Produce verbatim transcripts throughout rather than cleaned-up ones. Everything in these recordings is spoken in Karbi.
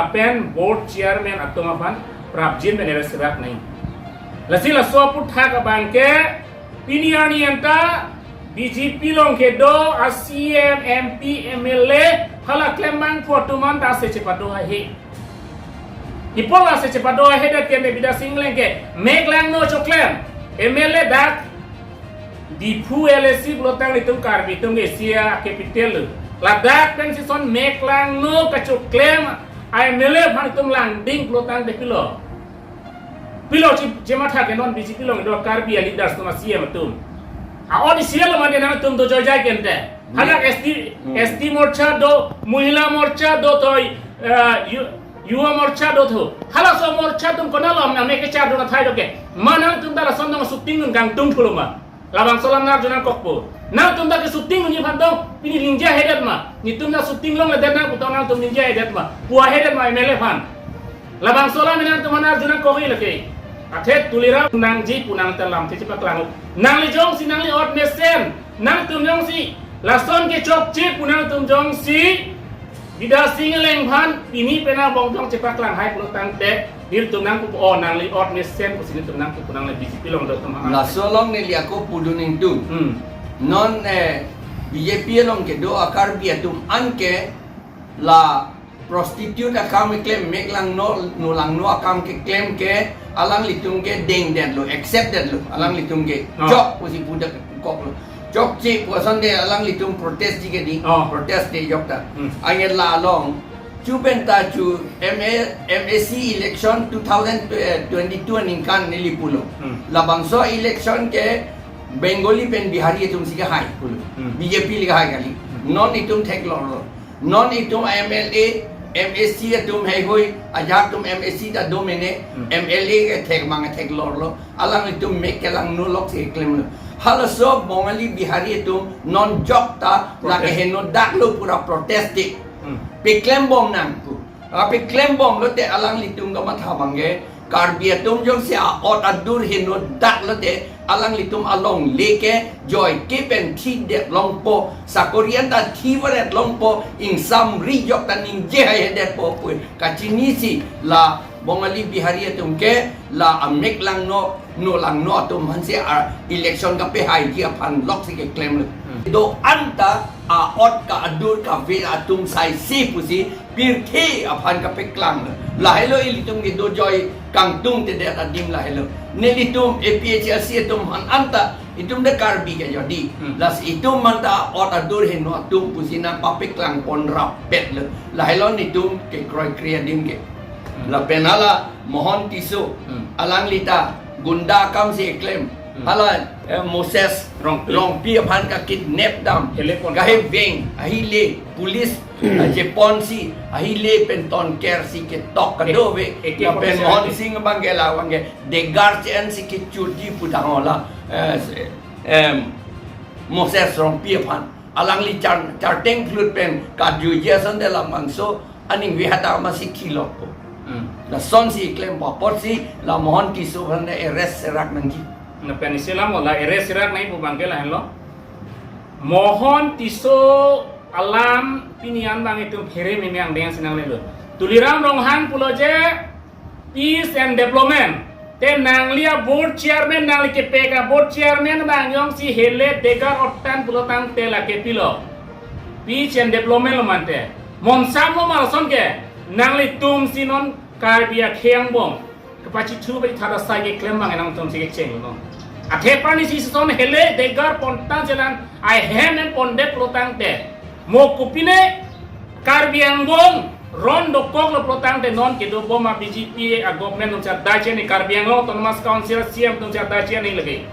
Lapen board chairman atum aphan prapjin pen arrest rak nai. Lasi laso aputhak abangke pini arni anta B J P along kedo a C M, M P, M L A hala klembangpo atum anta ase chepado haihe. Ipol ase chepado haihedet ke ne Bidya Sing Engleng ke meklangno choklem M L A dak Diphu L A C pulotangte itum Karbi atum ke Asia capital lo. Ladak pensi lason meklangno kachoklem a M L A aphan itum langding pulotangte pilo. Pilo che, chematha ke non B J P along do Karbi a leaders atum a C M atum. A-ot isi lo mane nangtum do joijai kente. Halak S T, Hmm. S T morcha do, Mohila morcha do toi, eh, Yu-, Yuva morcha do tho. Halaso morcha atum konat lo nang mekechar do athai do ke. Ma nangtum ta lason dong shooting dun kangtung thulo ma. Labangso alam nang arju nangkokpo. Nangtum ta ke shooting dunji aphan dong, pini ningje haihedet ma. Netum ta shooting longledet nang pu ta nangtum ningje haihedet ma. Pu haihedet ma M L A aphan. Labangso alam nangtum aphan arju nangkok-i lake. Athe Tuliram nangji pu nangta lamthe chepaklang. Nangli jongsi nangli ot mesen. Nangtum jongsi lason ke chokche pu nangtum jongsi Bidya Sing Engleng aphan pini pen angbong jong chepaklang hai pulotangte, nelitum nangpupo, o nangli ot mesen pusi nelitum nangpupo, nangli B J P along do atum ha. Laso along neli ako pudun ingtung. Hmm. Non, eh, B J P along kedo a Karbi atum anke la prostitute akam keklem, meklangno, nolangno akam keklem ke alanglitum ke dengdetlo, accept detlo, alanglitum ke. Ah. Jok pusi pudak koklo. Chokche pu asonte alanglitum protest ji ke di. Oh. Protest de jokta. Hmm. Anke la along chu penta chu M A, M A C election two thousand twenty-two aningkan neli pulo. Hmm. Labangso election ke Bengali pen Bihari atumsi kehai pulo. Hmm. B J P le kehai kali. Hmm. Non itum theklorlo. Non itum M L A, M A C atum heihui, ajahak atum M A C ta do mene, Hmm. M L A ke thek mang theklorlo, alanglitum mek kelangno loksi klemlo. Halaso Bongali Bihari atum non jokta lake Protest. Henodaklo pura protest de. Hmm. Peklembom nang pu. Apeklembom lote alanglitum kamatha abangke, Karbi atum jongsi a-ot adur henodak lote alanglitum alongle ke joike pen thidet longpo, sakori anta thivaret longpo, ingsamri jokta ningje haihedetpo pu kachinisi la Bongali Bihari atum ke la ameklangno nolangno atum aphansi a election kapehaiji aphan loksi keklemlo. Hmm. Do-anta a-ot ka adur kave atum saisi pusi pirthe aphan kapeklanglo. Lahelo ilitum kedo joi kangtungtedet adim lahelo. Nelitum A P H L C atum aphan anta itum de Karbi ke jodi. Hmm. Lasi itum anta ot adur heno atum pusi nangpapeklang pon rapetlo. Lahelo netum kekroikre adim ke. Hmm. Lapen hala Mohon Tisso, Hmm. alanglita gunda akamsi keklem. Hmm. Hala, eh, Moses Rongpi. Rongpi aphan ka kidnap dam. Hele pon. Kaheveng, ahile, police, Hmm. eh, jeponsi, ahile pen tonkersi ketok kadokave. Ek-, ek-, Lapen ekpon Mohon si Singh abangke la abangke, degar che-ensi kechotji pu dang hala, eh, em, Moses Rongpi aphan. Alangli char-, charteng phlut pen kajuji asonte labangso aningve hadak masi kilokpo. Hmm. Lasonsi klempo apotsi la Mohon Tisso aphan arrest serak nangji. Lapen isi alam la arrest serak nangji pu abangke lahenlo. Mohon Tisso alam pini an abang itum phere meme angdeng si nanglelo. Tuliram Ronghang pulo je, peace and development. Te nangli a-board chairman, nangli kepek a-board chairman abang jongsi hele degar ottan pulotangte lake pilo. Peace and development lo mante. Monsam lo ma lason ke, nanglitumsi non Karbi akhei angbong kepachithu pachithada sai keklem abang nangtumsi kechenglo. Athe pani si lason hele degar pontan chelang ahem en pondet pulotangte. Mo kopine Karbi angbong ron dokoklo pulotangte non kedobom a-B J P a-government atumsi adai chini, Karbi Anglong Autonomous Council C M atumsi adai chini lake.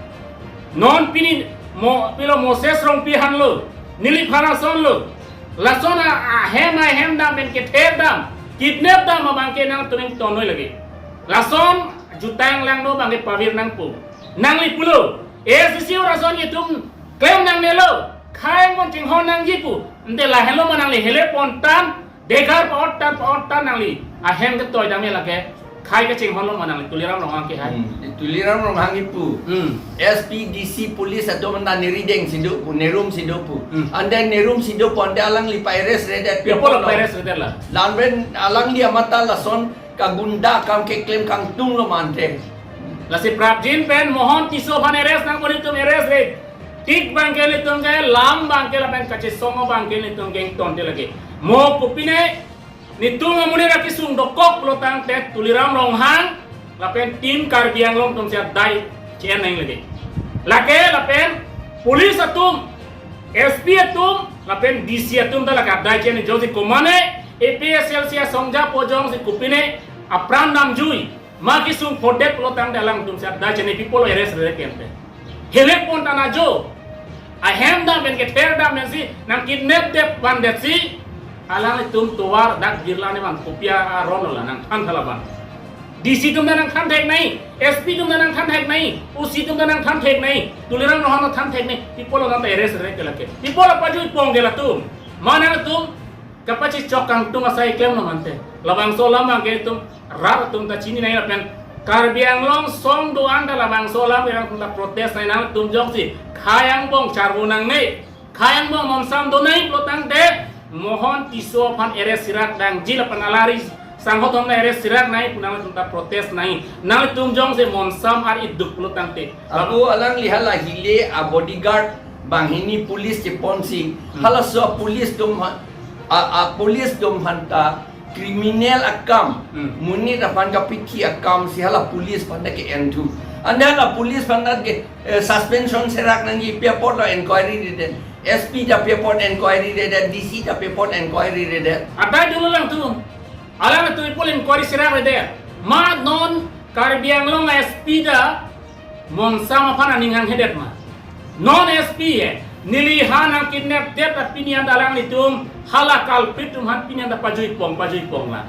Non pini mo pilo Moses Rongpi aphanlo, neliphan asonlo. Lason a, ahem ahem dam pen kether dam, kidnap dam abangke nangtum ingtonnoi lake. Lason jutang langno abangke pavir nangpo. Nangli pulo, A S D C ur ason itum klem nangnelo, khei angbong chinghon nangji pu. Ante lahenlo ma nangli hele pontan, degar pa-ottan pa-ottan nangli ahem ketoi dam lake. Khei kachinghon lo ma nang Tuliram Ronghang ke hai. Hmm. Tuliram Ronghang kipu. Hmm. S P D C police atum anta nerideng si do pu, nerum si do pu. Hmm. Ante nerum si do pu ante alangli pa-arrest redet. People pa-arrest redet la. Lapen alangli amat ta lason kagunda akam keklem kangtung lo ma ante. Lasi prapjin pen Mohon Tisso aphan arrest nangpo, netum arrest re. Tik abang ke netum ke lam abang ke lapen kachesong abang ke netum ke ingtonte lake. Mo kopine netum amonit akesung dokok lo tangte Tuliram Ronghang lapen team Karbi Anglong atum si adai che-en nang lake. Lake lapen police atum, S P atum lapen D C atum ta lake adai che-en nang, jongsi komane A P H L C asongja po jongsi kopine apran damjui ma kesung phodet lo tangte alangtum si adai che-en nang, people arrest re kente. Helek pon tana jo. Ahem dam pen kether dam pen si nang kidnap det van det si alanglitum tovar dak birla ne van kopia aron lo la nangthan tha la van. D C atum ta nangthan thek nai, S P atum ta nangthan thek nai, O C atum ta nangthan thek nai, Tuliram Ronghang ta than thek nai, people lo nang ta arrest re ke lake. People lo pajui pong ke latum. Ma nangtum kapachichok kangtung asai klem lo ma ante. Labangso alam abang ke itum rat atum ta chini nai lapen Karbi Anglong song do-an ta labangso alam erang atum ta protest nai, nangtum jongsi khei angbong charvo nangne, khei angbong monsam do nai pulo tangte Mohon Tisso aphan arrest sirak dangji lapen alari sanghot atum ta arrest sirak nai pu nangtum ta protest nai. Nangtum jongsi monsam ar iduk pulo tangte. Ako alangli hala hile a bodyguard banghini police cheponsi. Hmm. Halaso police atum ha-, a, a police atum aphanta criminal akam. Hmm. Monit aphan kapithi akam si hala police aphanta ke-en thu. Ante hala police aphanta ke, eh, suspension serak nangji, pi apot lo inquiry redet. S P ta pi apot inquiry redet, D C ta pi apot inquiry redet. Adai dolo alangtum. Alangtum pi apot inquiry serak redet. Ma non Karbi Anglong S P ta monsam aphan aning hanghedet ma. Non S P e, neli ha nangkidnap det apini anta alanglitum hala culprit atum aphan pini anta pajui pong, pajui pong la.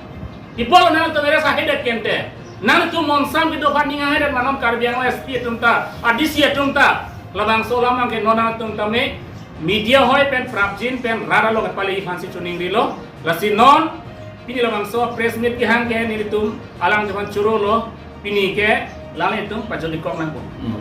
Pi apot lo nangtum arrest hedet kente. Nangtum monsam kedo aphan aning hanghedet ma non Karbi Anglong S P atum ta, a D C atum ta. Labangso alam abang ke non nangtum tame media hoi pen prapjin pen rat along kepale aphan si choningrilo. Lasi non pini labangso press meet kehang ke nelitum alanglitum aphan choro lo, pini ke alanglitum pajuli kok nangpo. Hmm.